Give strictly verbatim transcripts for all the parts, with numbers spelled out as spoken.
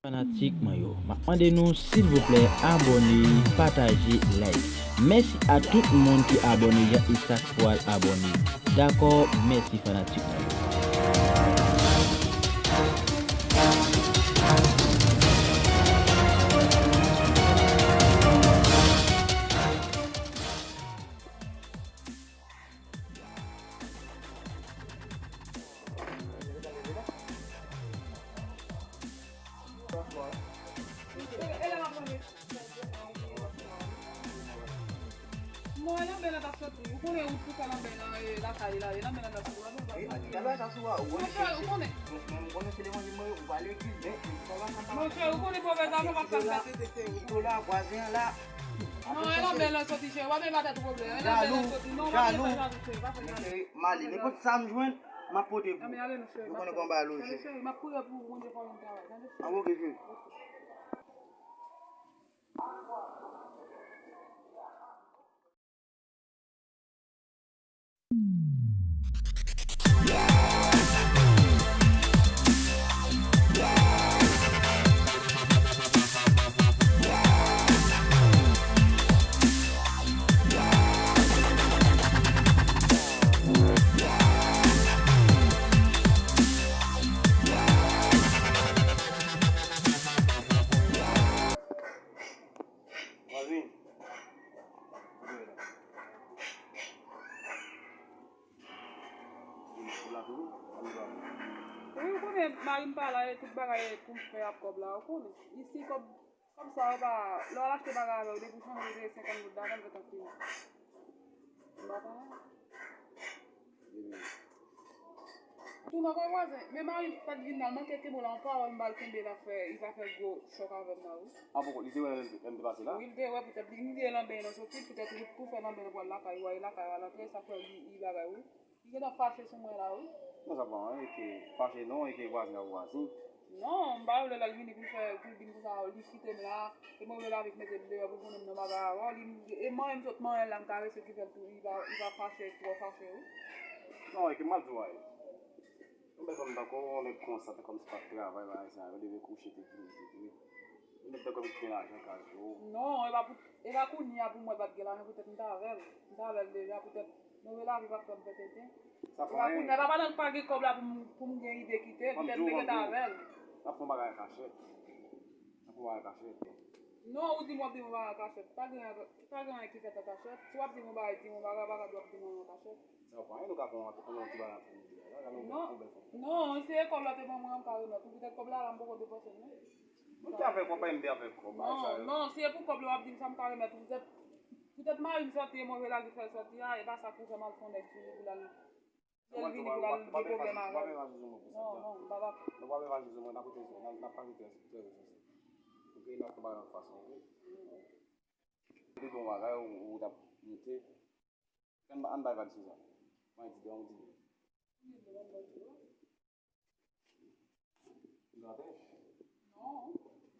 Fanatik mwen yo, m ap mande nou silvouplè abòne, pataje, like. Mèsi a tout moun ki abòne jan e sa k pral abòne. Dakò, mèsi fanatik mwen yo. Non, e lanmè nan t ap soti. Ou konnen wout pou fè lanmè nan, e, lakay la, e lanmè nan t ap soti. Monchè, ou konnen. Monchè, ou konnen pwovèb la, sa pa fè m pèse tete. Non, e lanmè nan soti, cheri. W ap vin ba tèt ou pwoblèm. E lanmè nan soti. Non, w ap vin ba tèt ou pwoblèm. Male, nenpòt sa m jwenn, m ap pote pou ou. Nou konnen kòman bagay lou, cheri. M ap priye pou ou, Bondye fè w yon travay, tande, cheri. An, ok, cheri. Vwazin. Wi, ou konnen mari m pa la, e tout bagay e pou m fè ap kòb la, ou konnen. Isi, kòb, kòb sa yo pa, lè w al achte bagay avè yo, depi w chanje de senkant goud ladan l gentan fini. M pa konnen. Tou nan kò vwazen, men mari m pa t vin la, l manke kenbe w la, yon pawòl m ba l kenbe l ap fè, li pa fè gwo chòk avè m la, wi. A poko, li te wè lè m te pase la? Wi, li te wè poutèt li, li te lanmè nan soti, poutèt wout pou fè lanmè nan pral lakay ou a, e lakay ou a l antre, sa fè li, li bagay, wi. Li gentan fache sou mwen la, wi. Non, sa pa anyen, e ke fache non, e ke vwazen ap vwazen. Non, m pa vle lè l vini pou l fè, pou l vin konsa, li kite m la, e mwen vle l avèk mete m deyò pou l konnen m nan bagay avè w, li, e manyen m sot manyen l la, m karese ki fè l tou, li pa, li pa fache, twò fache, wi. Non, e ke m ap di w a, yon bèl fanm tankou w, yon nèg konsa, tankou m se pa t travay, bagay sa yo, leve kouche te vin vit, wi. Yon nèg tankou m ki gen lajan ka jwe w. Non, e pa pou, e pa kounye a pou mwen pa t gen lajan, poutèt m t avè l, m t avè l deja, poutèt move lavi pa fè m fè tenten. Sa pa anyen. Kounye a, pa pandan l pa gen kòb la pou m, pou m gen ide kite l, poutèt m te ret avè l. N ap fè yon bagay an kachèt. N ap fè yon bagay an kachèt. Non, ou di m w ap di m yon bagay an kachèt. Pa gen, pa gen anyen ki fèt an kachèt. Si w ap di m yon bagay, di m yon bagay, pa ka di w ap di m anyen an kachèt. Sa pa anyen, nou ka fè yon, yon ti bagay antre nou de a. La, la, nou fè yon bèl fanm. Non, se kòb la te ban mwen an, m ka remèt ou. Poutèt kòb la, la, m poko depanse l, non. Mwen te avèk w, pa m te avèk w, bagay sa yo. Non, non, si e pou kòb la w ap di m sa, m ka remèt ou. Poutèt, poutèt mari m sòti, e move lavi fè l sòti a, e pa sa k pou fè m al fè yon nèg sou li pou l al, pou l vini pou l al gen pwoblèm avè m. Non, non, m pa dakò. Nou pa menm aji sou mwen, n ap rete, n ap, n ap pa rete trè resanse. Ok, n ap fè bagay lòt fason, ok? Depi bon bagay, ou, ou t ap moute. Ann, ann bay vag sou sa. Mwen di, bon, di. Gate. Non.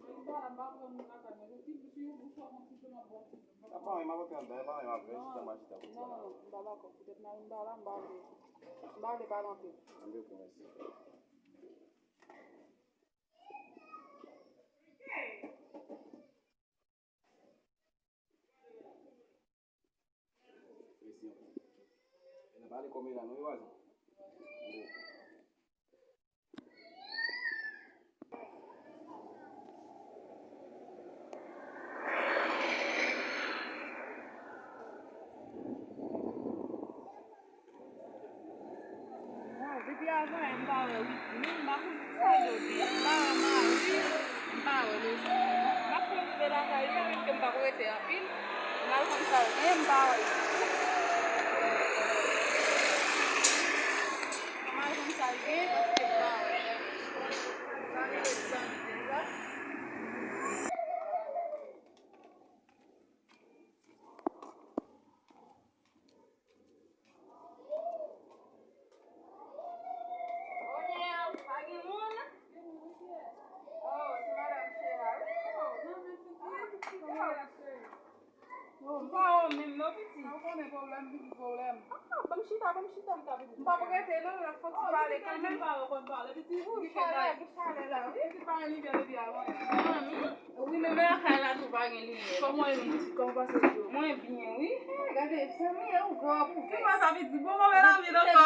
Mwen pa la, m pa pran moun lakay mwen. Se ti, si yon bouch wè yon ti jan m ap bon. Sa pa anyen, m ap antre anndan, e pa anyen, m ap rete chita, m ap chita, non, non, m pa dakò. Poutèt mari m pa la, m pa vle, m pa vle pa rantre. Ann, ok, mèsi. Mèsi anpil. E nan pale kòm e la, non, e vwazen. Bon, depi avan yè m pa wè Whitney, m pa konn kisa yo di, m pa wè mari, m pa wè mesye. M ap fè rive lakay li a, menm ke m pako rete anpil, m al konn sa l gen, m pa wè li. M al konn sa l gen, paske m pa wè. Sa rive di sa m di la. Kounye a, pa gen moun? Oh, se madanm Chera wi. Oh, jan m pitit. Oh, m pa wè w menm non, pitit. Ou konnen pwoblèm, pitit pwoblèm. Ah, ban m chita, ban m chita. M p ap rete non, lè fò ti pale kanmenm. Bouch chalè, bouch chalè la wi. Pitit pa gen limyè depi avan. Men lakay la tou pa gen limyè. Kòman w ye, pitit? Kòman w pase jou? Mwen byen, wi. Eh, gade, zanmi, e ouvè w ap ouvè. Ki pa sa, pitit? Bon, move lavi l ankò.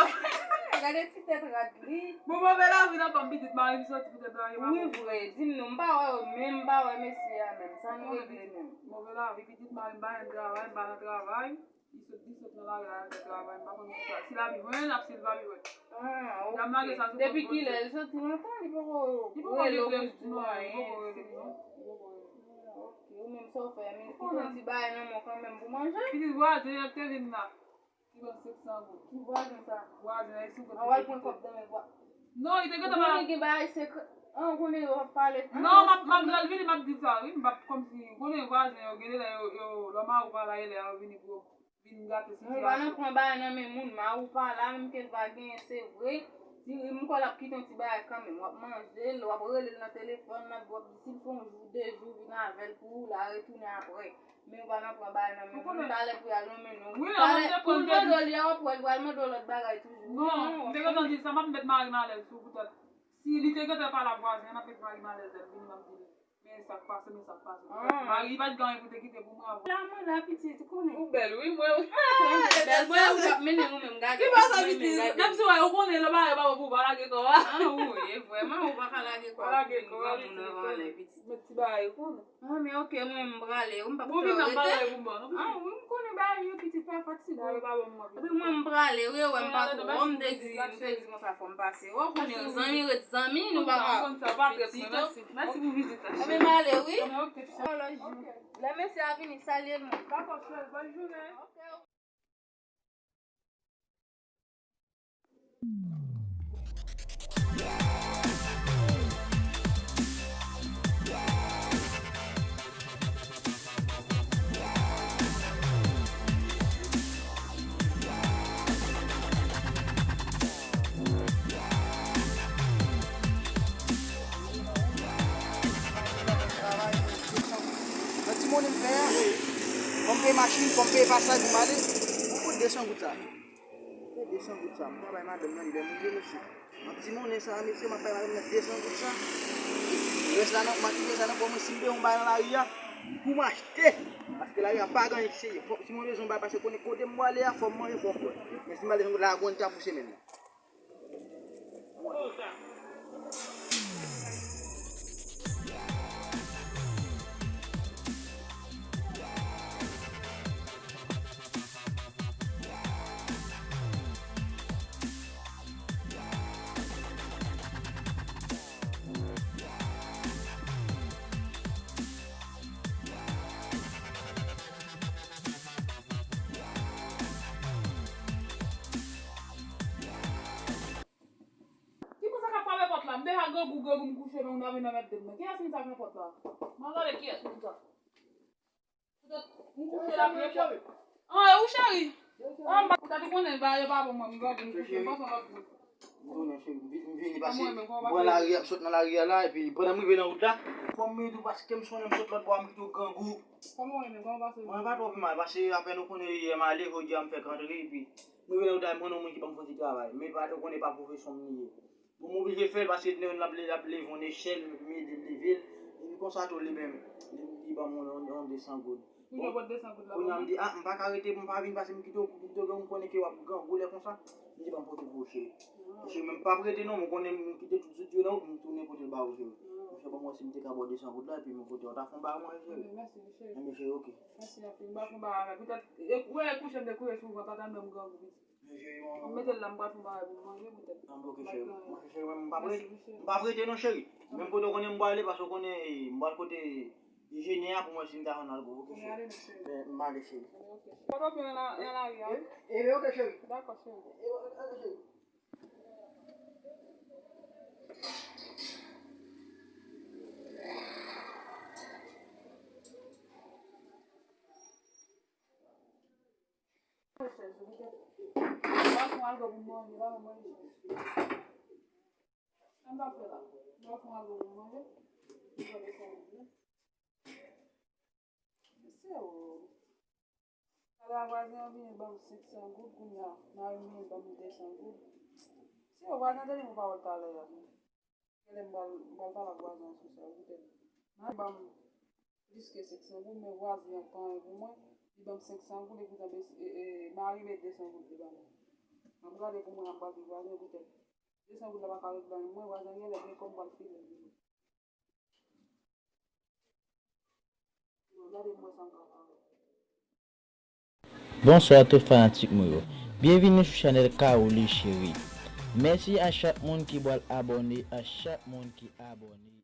Eh, gade ti tèt rad li. Bon, move lavi l ankò, pitit. Mari m soti poutèt mari m. Wi, vre. Di m non, m pa wè yo menm, m pa wè mesye a menm. Sa nou regle menm? Move lavi, pitit. Mari m pa nan travay, m pa nan travay. Li sot, li sot nan lari a, al fè travay, m pa konn kisa. Si l ap jwenn, ap si l p ap jwenn. Ah, ok. Dam la gen sa sou kont. Depi kilè? Li soti lontan, li poko rele w pou di w anyen. Li poko rele m, non. Li poko rele m. Ok, ou menm sa w fè, men kite yon ti bagay nan men w kanmenm pou manje. Pitit, vwazen an te vin la. Li ban m senk san goud. Ki vwazen sa? Vwazen an, e sou kont. An w al pran kòb nan men vwa-, Non, li te gentan pale. Ou konnen gen bagay sekrè. An, ou konnen yo ap pale. Non, m ap, m ap, lè l vini, m ap di l sa, wi. M p ap kòmsi, ou konnen vwazen yo, gen de lè yo, yo, lè w mari w pa la, e lè a yo vini pou yo vin gate sitiyasyon. Non, li pa nan pran bagay nan men moun, mari w pa la, menm ke l pa genyen, se vre. Di, m kwè l ap kite yon ti bagay kanmenm. W ap manje l, w ap rele l nan telefòn, l ap, w ap di si l fè yon jou, de jou, vin avè l pou ou, l a retounen apre. Men ou pa nan pran bagay nan men moun, talè pou y al nan men nou. Wi, talè, pou l mande w li a, w ap wè l pral mande w lòt bagay toujou. Non, m te gentan di sa, m ap met mari m alèz tou poutèt. Si li te gentan pale ak vwazen an, m ap met mari m alèz, lè l vini, m ap di l, men sa k pase, men sa k pase. Mari, li pa t gen anyen pou te kite pou mwen avè w. La, mwen la, pitit, ou konnen. Ou bèl, wi, mwen. Ah, bèl, mwen, ou p ap mennen ou menm, gade. Ki pa sa, pitit? Menm si w wè, ou konnen, lè bagay yo pa bon pou ou, pa lage kò a. Ah, wi, e vrèman, ou pa ka lage kò a. Pa lage kò a, pitit. Met ti bagay, ou konnen. Ah, men ok, mwen m prale, wi, m p ap rete. Ou vin nan bagay pou mwen, non? Ah, wi, m konnen bagay yo, pitit, pa fatige. Bagay pa bon, mwen. Epi mwen m prale, wi, wè m pa twò, m te di, m te di konsa fò m pase. Ou konnen, zanmi ret zanmi, nou pa ka. Konn sa, pa trèt mwen, mèsi. Mèsi pou vizit la. Epi m ale, wi. Ok, cheri. Lè mesye a vini, salye l mwen. Dakò, cheri, bòn jounen. Ok. Nan ti monnen m fè a, fò m peye machin, fò m peye pasaj pou m ale. Mwen pran de san goud sa. Mwen pran de san goud sa. Mwen pa bay madanm nan, li lè m rive, mesye. Nan ti monnen sa, mesye, m ap bay madanm nan de san goud sa. Rès la nan, m ap kite sa nan pòch mwen, si m bezwen yon bagay nan lari a, pou m achte. Paske lari a pa gen anyen ki serye. Fò, si mwen bezwen yon bagay, paske konnen kote m prale a, fò m manje, fò m bwè. Men si m pa bezwen, la a gwo ta pou semèn nan. Ki moun sa k ap frape pòt la? M deja grangou, grangou, m kouche, men ou nan vin nan mèt de m nan. Kiyès moun sa k nan pòt la? M al gade kiyès moun sa. Poutèt m kouche la, m repon. An, e ou, cheri? An, m pa, poutèt ou konnen, bagay yo pa bon, mwen, m grangou, m kouche, m panse yon lòt moun. M konnen, cheri, m vin, m vini pase. Mwen lari, m sot nan lari a la, epi pandan m rive nan wout la, fò m rive tou paske m sonnen m sot lòt bò a, m kite w grangou. Kòman w ye menm? Kòman w pase? Mwen pa twò pi mal, paske apèn ou konnen yè m ale, jodi a m fèk antre, epi m rive nan wout la, m konnen yon moun ki ban m fon ti travay. Men pa, ou konnen pa pwofesyon m li ye. Bon, m oblije fè l paske l ap, l ap leve yon nechèl, epi m ede l leve l. Epi konsa tou, li menm, li, li ban m yon, yon, yon de san goud. Kounye a w pot de san goud la. Kounye a m di, a, m pa ka rete pou m pa vin paske m kite w, m kite w, m konnen ke w ap grangou lè konsa. M di, ban m pote pou ou, cheri. Cheri, men m p ap rete non, m konnen m kite tout zouti yo nan wout, m tounen pote l ba ou, cheri. Monchè, ban m wè si m te ka ba w de san goud la, epi m pote w. Ta fè yon bagay mwen, cheri. Mèsi, cheri. Enben, cheri, ok. Mèsi anpil. M pa fè yon bagay avè l. Poutèt, e, ou wè kouche m te kouche sou vant, pandan m grangou. Mete l la, m pral fè yon bagay pou m manje poutèt. Anben, ok, cheri. Mwen, cheri, mwen, m p ap rete, m p ap rete non, cheri. Menm kote w konnen m prale, paske w konnen, eh, m pral kote enjenyè a pou mwen si m ta jwenn alkòl, ok, cheri. Men, m ale, cheri. Kote w pran nan, nan lari a, wi? Eh, eh, ok, cheri. Dakò, cheri. Eh, ok, cheri. Mwen al fè yon alkòl pou m manje, pa mwen manje. Sa m t ap fè la? Mwen al fè yon alkòl pou m manje. Mwen fè desann vre. Mesye o. Talè a vwazen an vini ban m senk san goud, kounye a mari m vini ban m de san goud. Mesye o, vwazen an te di m yon pawòl talè a. Genlè m pral, m pral pale ak vwazen an sou sa, wi, poutèt. Mari ban m plis ke senk san goud, men vwazen an pa anyen pou mwen. Li ban m senk san goud, epi tanbe, e, e, mari met de san goud li ban mwen. M ap gade pou mwen, m ap gade vwazen, petèt de san goud la pa ka regle anyen pou mwen, vwazen an genlè gen kòb, m pral file l pou li. Gade pou mwen sa m ka fè. Bonswa tout fanatik mwen yo. Byenvini sou chanèl Kaoli Cheri. Mèsi a chak moun ki pral abòne, a chak moun ki abòne.